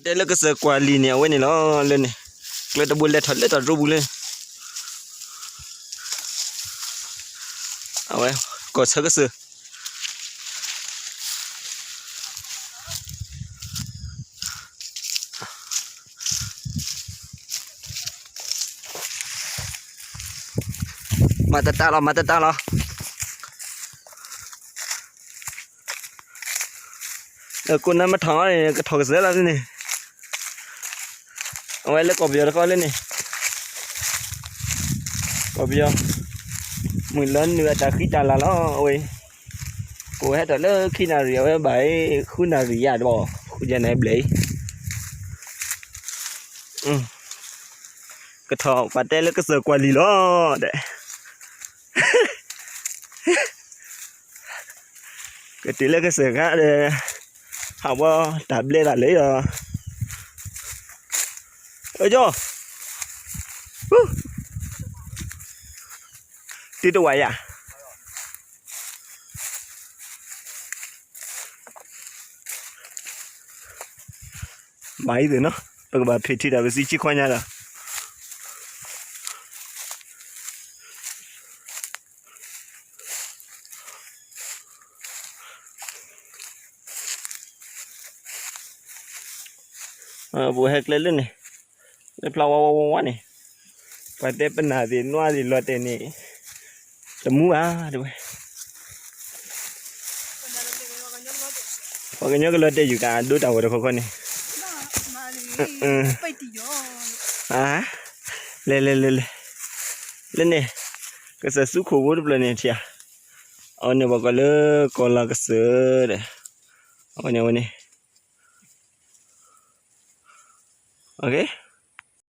တဲလၢကစၢၢ်ကွၢ်လံာ်န့ၣ် အဝဲန့ၣ်လီၤ လၢန့ၣ်, ကျဲတဘိလဲၤထီၣ်လၢတၢ်တြိပူၤလၢန့ၣ်, အဝဲ ကီၢ်ဆၢကစၢၢ် မၤတတၢ်လီၤ မၤတတၢ်လီၤ. ကိးနၢ်မထီၣ်န့ၣ် ကထီၣ်ကစၢၢ်လီၤန့ၣ်, အဝဲလၢကီၢ်ပယီၤတခီလၢန့ၣ်, ကီၢ်ပယီၤ, မုၢ်လီၤနုာ်အတၢ်ဃံတၢ်လၤလီၤ အဝဲ, ကိးဟဲထီၣ်လၢခံနၣ်ရံၣ် အဝဲဘၣ်အံၤ ဃုနၣ်ရံၣ်ယါတဘျီ, ဃုယါန့ၣ်ဘျဲၣ်အံၤ ကထီၣ်ပှၤတဲလၢကစၢၢ်ကွၢ်လံာ်လီၤဒီး, ကတုၤလၢကစၢၢ်ခါဒီး, ဟးဝဲတၢ်ဘျဲသးလၢယီၤ, အကၠီ, တုၤတဝၤယၤ မၤအံၤသ့ၣ်နီၤ, ပကဘၣ်ဖံးထံတၢ်ပစံးဆံခွါညါဒီး, ပဟဲကျဲလၢန့ၣ်, လၢဖျါဝါဝါဝါဝါန့ၣ်, ပှၤတဲပနၢ်သ့ၣ်နွါသ့ၣ်လီၤတဲာ်န့ၣ်, တမူဘၣ်တဲဝဲ ပှၤကညီကလီၤတဲာ်ယုာ်ကးဒိတၢ်ဝဲတခီခီန့ၣ်, လဲၤလဲၤလဲၤလဲၤ, လၢန့ၣ်, ကစၢၢ်သူခိၣ်ဖိတဖျၢၣ်န့ၣ်ထံၣ်ဧါ, အဝဲန့ၣ်ပှၤကိးလၢကီၢ်လီၤကစၢၢ်ဒီး, အဝဲန့ၣ်အဝဲန့ၣ်, အ